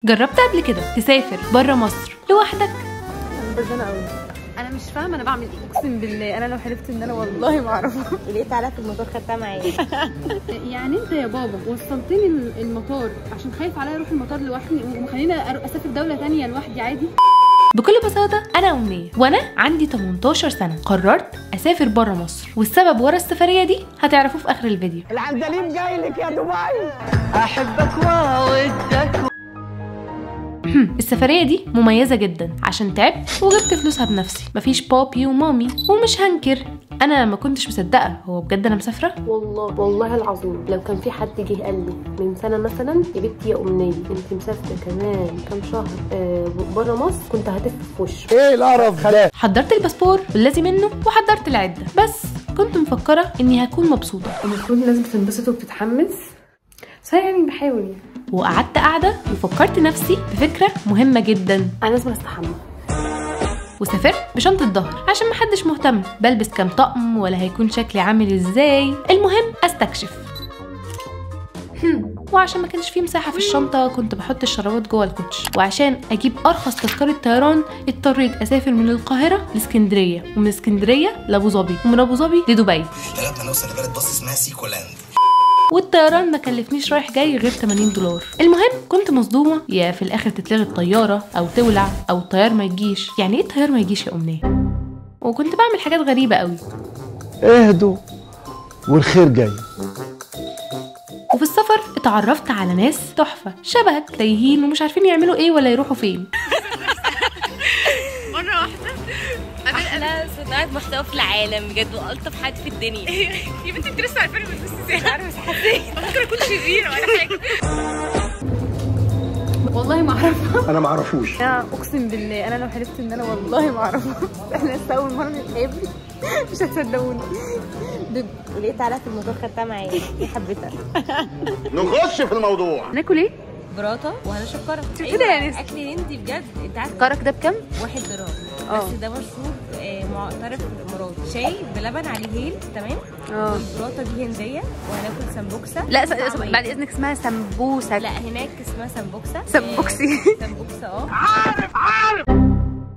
جربت قبل كده تسافر بره مصر لوحدك؟ انا بردانه قوي، انا مش فاهمه انا بعمل ايه، اقسم بالله انا لو حلفت ان انا والله ما اعرفه. لقيت عليها في المطار خدتها معايا. يعني انت يا بابا وصلتني المطار عشان خايف عليا اروح المطار لوحدي ومخليني اسافر دولة ثانية لوحدي عادي؟ بكل بساطة أنا أمنية وأنا عندي 18 سنة، قررت أسافر برا مصر، والسبب ورا السفرية دي هتعرفوه في آخر الفيديو. العندليب جاي لك يا دبي، أحبك وأودك. السفرية دي مميزة جدا عشان تعبت وجبت فلوسها بنفسي، مفيش بابي ومامي، ومش هنكر أنا ما كنتش مصدقة هو بجد أنا مسافرة؟ والله والله العظيم لو كان في حد جه قال لي من سنة مثلا يا بنتي يا أمنية أنت مسافرة كمان كام شهر بره مصر كنت هتف في وشه. إيه القرف ده؟ حضرت الباسبور واللازم منه وحضرت العدة، بس كنت مفكرة إني هكون مبسوطة. المفروض لازم تنبسط وبتتحمس، بس يعني بحاول يعني. وقعدت قاعدة وفكرت نفسي بفكرة مهمة جدا، أنا لازم أستحمى. وسافرت بشنطة ظهر عشان محدش مهتم بلبس كام طقم ولا هيكون شكلي عامل ازاي، المهم استكشف. وعشان ما كانش فيه مساحة في الشنطة كنت بحط الشرابات جوه الكوتش، وعشان اجيب ارخص تذكرة طيران اضطريت اسافر من القاهرة لاسكندرية، ومن اسكندرية لابو ظبي، ومن ابو ظبي لدبي لغاية ما نوصل لبلد بس اسمها سيكولاند. والطيران ما كلفنيش رايح جاي غير $80. المهم كنت مصدومة، يا في الاخر تتلغي الطيارة او تولع او الطيار ما يجيش. يعني ايه الطيار ما يجيش يا امنية؟ وكنت بعمل حاجات غريبة قوي. اهدوا والخير جاي. وفي السفر اتعرفت على ناس تحفة شبهك، تايهين ومش عارفين يعملوا ايه ولا يروحوا فين. مرة واحدة احلى صناعة محتوى في العالم بجد، والطف حد في الدنيا. يا بنتي انت لسه عارفاني من نص ساعة. عارفه بس حسيت ممكن اكون شريرة ولا حاجة. والله ما اعرفها، انا ما اعرفوش. انا اقسم بالله انا لو حلفت ان انا والله ما اعرفها. احنا لسه اول مرة نتقابل مش هتصدقوني. لقيت عليها في المطار خدتها معايا، حبيتها. نخش في الموضوع. ناكل ايه؟ براطه وهنشرب كرك. كده يعني اكل هندي بجد. انت عارف كرك ده بكام؟ 1 درهم. بس ده مشروب معترف في الامارات، شاي بلبن عليه هيل، تمام؟ والبراطه دي هنديه، وهناكل سمبوكسه. لا بعد اذنك اسمها سمبوسة. لا هناك اسمها سمبوكسه. سمبوكسي. سمبوكسه. عارف عارف.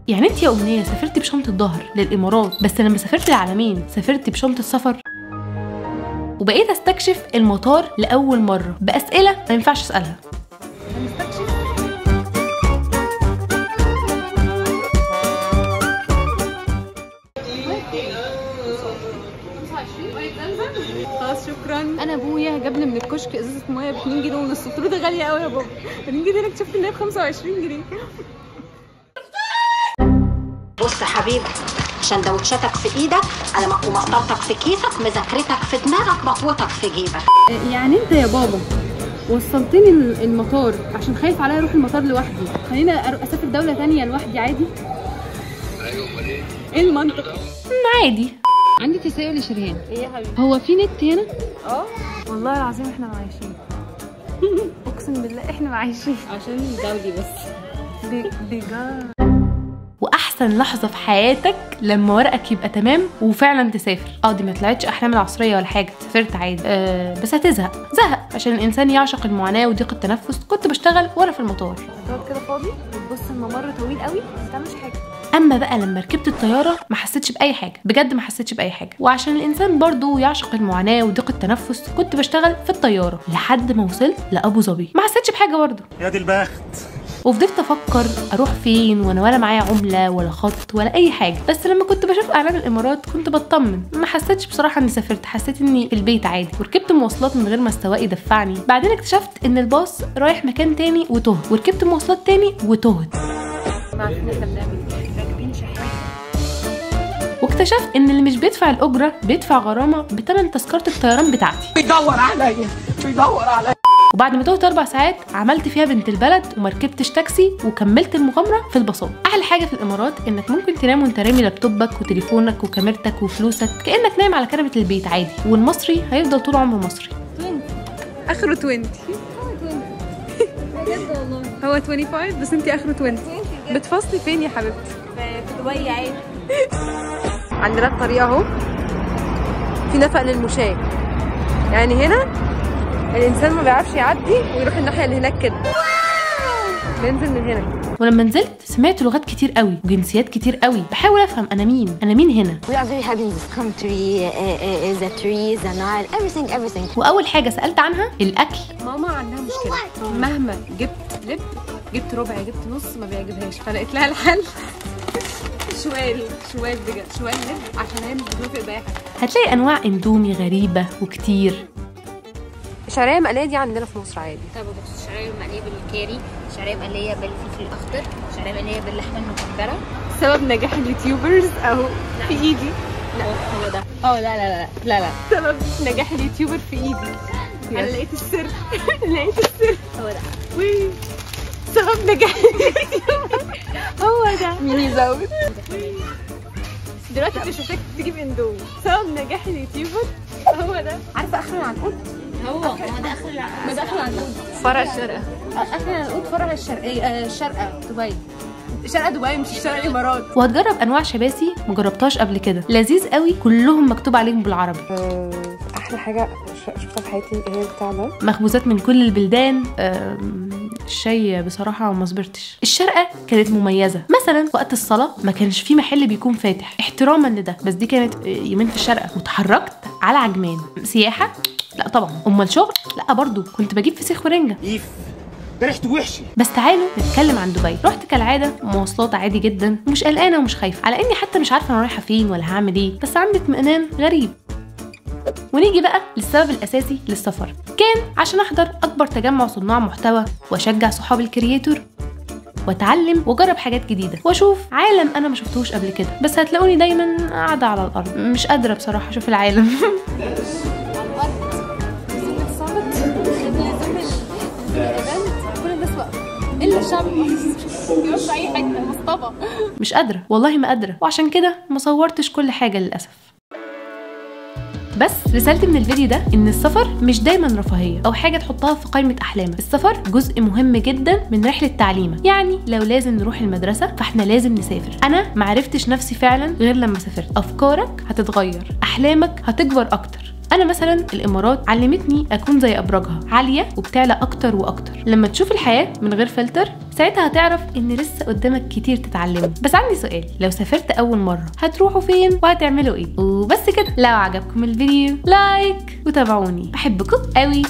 يعني انت يا امنية سافرتي بشنطه ظهر للامارات، بس لما سافرت العالمين سافرتي بشنطه سفر. وبقيت استكشف المطار لاول مرة باسئلة ما ينفعش اسالها. هنستكشف. خلاص شكرا. انا ابويا جاب لي من الكشك ازازة مية ب 2 جنيه ونص، قلت له ده غالية قوي يا بابا. 2 جنيه اكتشفت ان هي ب 25 جنيه. بص يا حبيبي، سندوتشاتك في ايدك، ومسطرتك في كيسك، مذاكرتك في دماغك، مطوتك في جيبك. يعني انت يا بابا وصلتني المطار عشان خايف عليا اروح المطار لوحدي، خليني اسافر دولة ثانية لوحدي عادي؟ ايوه امال ايه؟ ايه المنطق؟ عادي. عندي تساؤل يا شريهان. ايه يا حبيبتي؟ هو في نت هنا؟ اه والله العظيم احنا معايشين. اقسم بالله احنا معايشين عشان دولي بس بجد. واحسن لحظة في حياتك لما ورقك يبقى تمام وفعلا تسافر. دي ما طلعتش احلام العصرية ولا حاجة، سافرت عادي. بس هتزهق زهق عشان الانسان يعشق المعاناة وضيق التنفس. كنت بشتغل وانا في المطار، هتقعد كده فاضي وتبص الممر طويل قوي ما تعملش حاجة. اما بقى لما ركبت الطيارة ما حسيتش باي حاجة، بجد ما حسيتش باي حاجة. وعشان الانسان برضو يعشق المعاناة وضيق التنفس كنت بشتغل في الطيارة لحد ما وصلت لابو ظبي، ما حسيتش بحاجة برضو. يا دي البخت. وفضلت افكر اروح فين وانا ولا معايا عمله ولا خط ولا اي حاجة. بس لما كنت بشوف اعلام الامارات كنت بطمن، ما حسيتش بصراحة اني سافرت، حسيت اني في البيت عادي. وركبت مواصلات من غير ما السواق يدفعني. بعدين اكتشفت ان الباص رايح مكان تاني وتهت، وركبت مواصلات تاني وتهت. ما عارفين احنا بنعمل ايه، راكبين شحات. واكتشفت ان اللي مش بيدفع الاجرة بيدفع غرامة بثمن تذكره الطيران بتاعتي. بيدور عليا بيدور عليا. وبعد ما تهت 4 ساعات عملت فيها بنت البلد وما ركبتش تاكسي وكملت المغامرة في الباصات. احلى حاجة في الامارات انك ممكن تنام وانت رامي لابتوبك وتليفونك وكاميرتك وفلوسك كانك نايم على كنبة البيت عادي، والمصري هيفضل طول عمره مصري. 20 اخره 20. بجد والله هو 25 بس انت اخره 20. بتفصلي فين يا حبيبتي؟ في دبي عادي. عندنا الطريق اهو، في نفق للمشاة، يعني هنا الانسان ما بيعرفش يعدي ويروح الناحية اللي هناك كده. ننزل من هنا. ولما نزلت سمعت لغات كتير قوي وجنسيات كتير قوي، بحاول افهم انا مين، انا مين هنا. We are very happy in this country, the trees, the Nile, everything, everything. واول حاجة سالت عنها الاكل. ماما عندها مشكلة، مهما جبت لب، جبت ربع، جبت نص، ما بيعجبهاش، فلقيت لها الحل. شوال شوال بجد، شوال لب، عشان هي مش بتوافق باي حاجة. هتلاقي انواع اندومي غريبة وكتير. الشعرية المقليه دي عندنا في مصر عادي. طب بص، الشعرية المقليه بالكاري، شعرية مقلية بالفلفل الاخضر، شعرية مقلية باللحمه المكبره. سبب نجاح ال YouTubers اهو في ايدي. لا هو ده. لا لا لا لا لا، سبب نجاح ال YouTuber في ايدي. انا لقيت السر. لقيت السر، هو ده. وي سبب نجاح ال YouTuber هو ده. مين يزود دلوقتي؟ انت مش محتاج تجيب اندومي. سبب نجاح ال YouTuber هو ده. عارفه اخر العنقود؟ هو ما ده اخر العنقود، ما ده اخر العنقود، فرع الشارقة. اخر العنقود فرع الشرقية، الشارقة دبي، شرق دبي مش شرق الامارات. وهتجرب انواع شباسي مجربتهاش قبل كده، لذيذ قوي، كلهم مكتوب عليهم بالعربي. احلى حاجة شفتها في حياتي هي بتاع ده، مخبوزات من كل البلدان. الشاي بصراحة ما صبرتش. الشارقة كانت مميزة، مثلا وقت الصلاة ما كانش في محل بيكون فاتح احتراما لده، بس دي كانت يومين في الشارقة. وتحركت على عجمان. سياحة؟ لا طبعا. امال شغل؟ لا برضو، كنت بجيب فسيخ ورنجه. ايف ده ريحته وحشة. بس تعالوا نتكلم عن دبي. رحت كالعادة مواصلات عادي جدا، ومش قلقانة ومش خايفة، على اني حتى مش عارفه انا رايحة فين ولا هعمل ايه، بس عندي اطمئنان غريب. ونيجي بقى للسبب الاساسي للسفر، كان عشان احضر اكبر تجمع صناع محتوى، واشجع صحابي ال creator، واتعلم واجرب حاجات جديدة، واشوف عالم انا ما شفتهوش قبل كده. بس هتلاقوني دايما قاعدة على الارض، مش قادرة بصراحة اشوف العالم. الا الشعب المصري يروح في اي حتة، مصطبه. مش قادرة والله، ما قادرة، وعشان كده ما صورتش كل حاجة للاسف. بس رسالتي من الفيديو ده ان السفر مش دايما رفاهية او حاجة تحطها في قائمة احلامك. السفر جزء مهم جدا من رحله تعليمك، يعني لو لازم نروح المدرسة فاحنا لازم نسافر. انا ما عرفتش نفسي فعلا غير لما سافرت. افكارك هتتغير، احلامك هتكبر اكتر. انا مثلا الامارات علمتني اكون زي ابراجها، عالية وبتعلى اكتر واكتر. لما تشوف الحياة من غير فلتر ساعتها هتعرف ان لسه قدامك كتير تتعلمه. بس عندي سؤال، لو سافرت اول مرة هتروحوا فين وهتعملوا ايه؟ وبس كده، لو عجبكم الفيديو like وتابعوني، بحبكم قوي.